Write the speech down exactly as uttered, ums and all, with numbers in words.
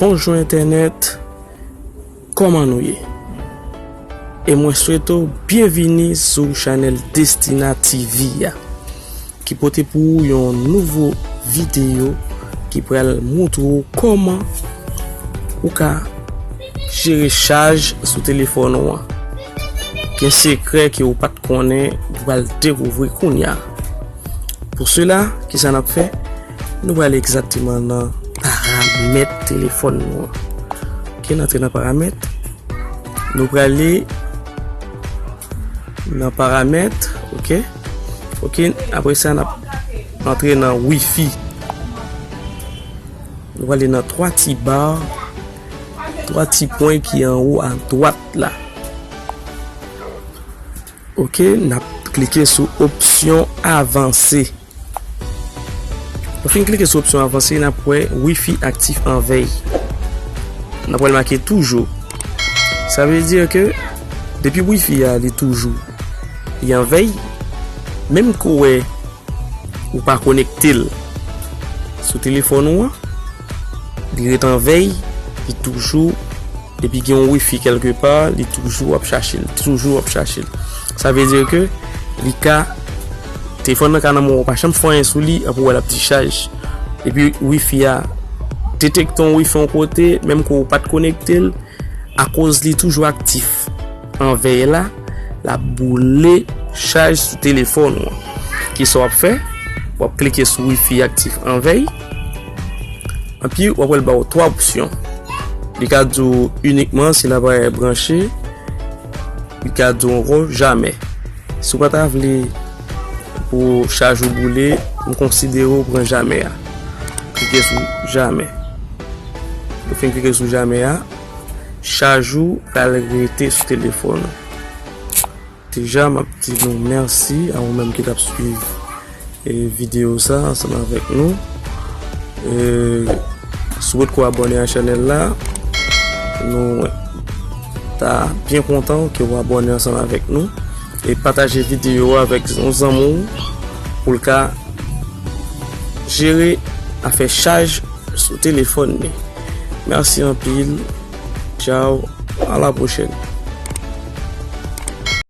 Bonjou entènèt, kòman nou ye? E mwen swete w byenvini sou chanèl Destina T V a, ki pote pou ou yon nouvo videyo ki pral montre w kòman ou ka jere chaj sou telefòn ou an. Gen sekrè ke ou pa t konnen, ou pral dekouvri kounye a. Pou sela, kisa n ap fè? Nou prale egzakteman nan paramèt telefòn nou an. Ok, n antre nan paramèt. Nou prale nan paramèt, ok? Ok, apre sa, n ap antre nan wifi. Nou prale nan twa ti ba, twa ti pwen ki anwo adwat la. Ok, n ap klike sou opsyon avanse. Nou fin klike sou opsyon avanse, n ap wè wifi aktif an vèy. N ap wè l make toujou. Sa vle di ke depi wifi a li toujou, li an vèy, menm ke w wè ou pa konekte l sou telefòn ou an, li ret an vèy, li toujou, depi gen yon wifi kèlkepa, li toujou ap chache l, toujou ap chache l. Sa vle di ke li ka, telefòn nan ka nan men w, ou pa janm fè anyen sou li, epi w wè l ap dichaj. Epi wifi a detekte yon wifi yon kote, menm ke w pa t konekte l, akoz li toujou aktif an vèy la, l ap boule chaj sou telefòn ou an. Kisa w ap fè? W ap klike sou wifi aktif an vèy. Epi, w ap wè l ba w twa opsyon. Li ka di w inikman si l ap branche. Li ka di w ankò jamè. Si w pa ta vle pou chaj ou boule, m konsidere w pran jamè a. Klike sou jamè. Ou fin klike sou jamè a, chaj ou pral rete sou telefòn ou. Deja, m ap di nou mèsi a ou menm ki t ap swiv, e, videyo sa ansanm avèk nou. E, si w potko abòne a chanèl la, nou ta byen kontan ke w abòne ansanm avèk nou e pataje videyo a avèk yon zanmi w pou l ka jere afè chaj sou telefòn li. Mèsi anpil. Tchao. A la pwochèn.